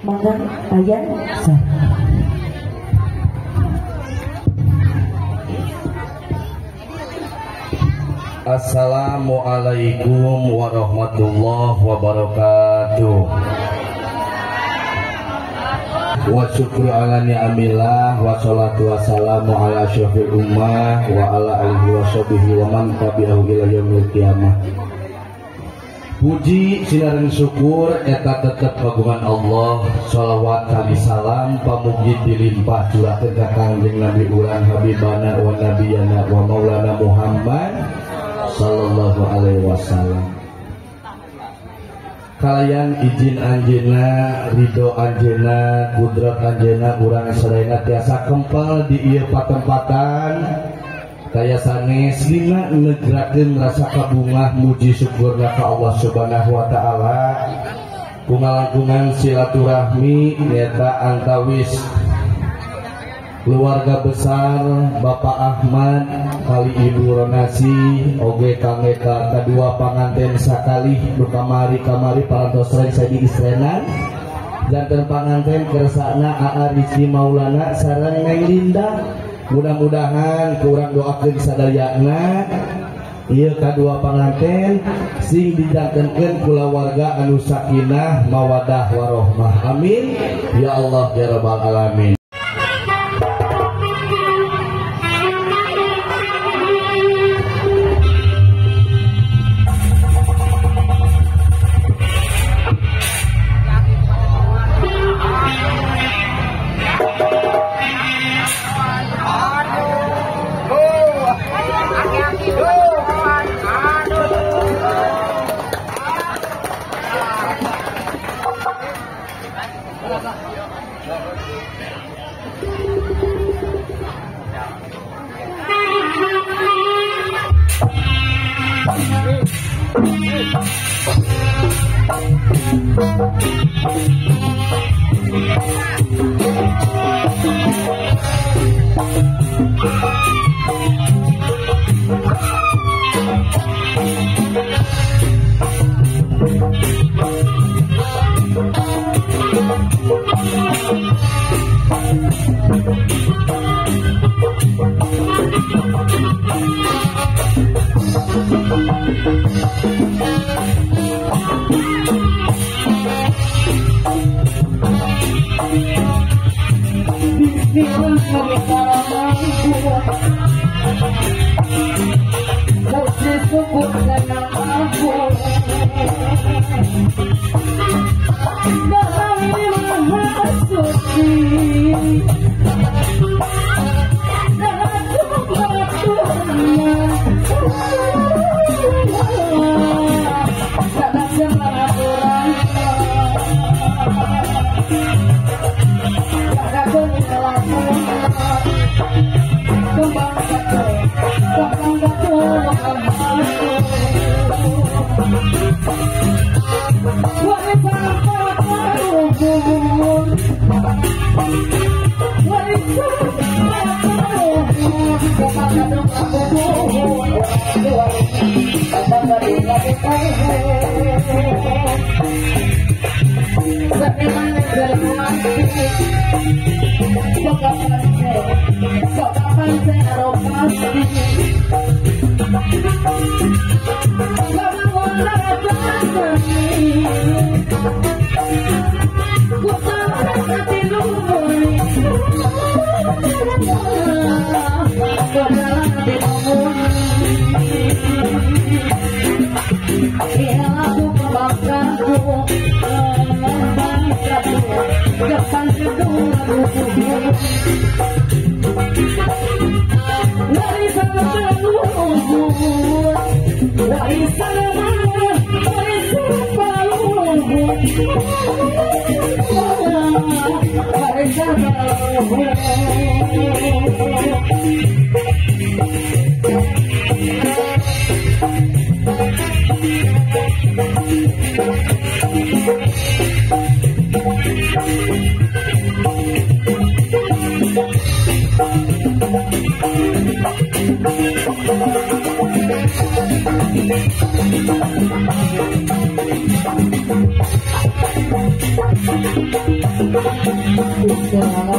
Mangga ayan sah. Assalamualaikum warahmatullahi wabarakatuh. Wa syukru ala ni'amillah wa salatu wassalamu ala asyrafil ummah wa ala alihi wa sahbihi wa man tabi'ahu ila yaumil qiyamah. Puji sinareng syukur eta tetep kagungan Allah. Shalawat kali salam pamugi dilimpah curahkeun ka Kangjeng Nabi urang Habibana wa Nabiyana wa Maulana Muhammad sallallahu alaihi wasallam. Kalian izin anjeunna, ridho anjeunna, kudrat anjeunna urang sadayana tiasa kempal di ieu patempatan kaya sanes dina negrakeun rasa kabungah muji syukurna ka Allah Subhanahu wa taala. Kungalangkungan silaturahmi nyaeta antawis keluarga besar Bapak Ahmad kali Ibu Ronasi oge kangge ka kadua panganten sakalih nu kamari-kamari parantos reng sadi istrenan janten panganten kersana Aa Rizky Maulana sareng Neng Linda. Mudah-mudahan kurang doakeun sadayana ieu kadua panganten sing dijantenkeun kulawarga anu sakinah mawadah warohmah. Amin ya Allah ya rabbal alamin. Sama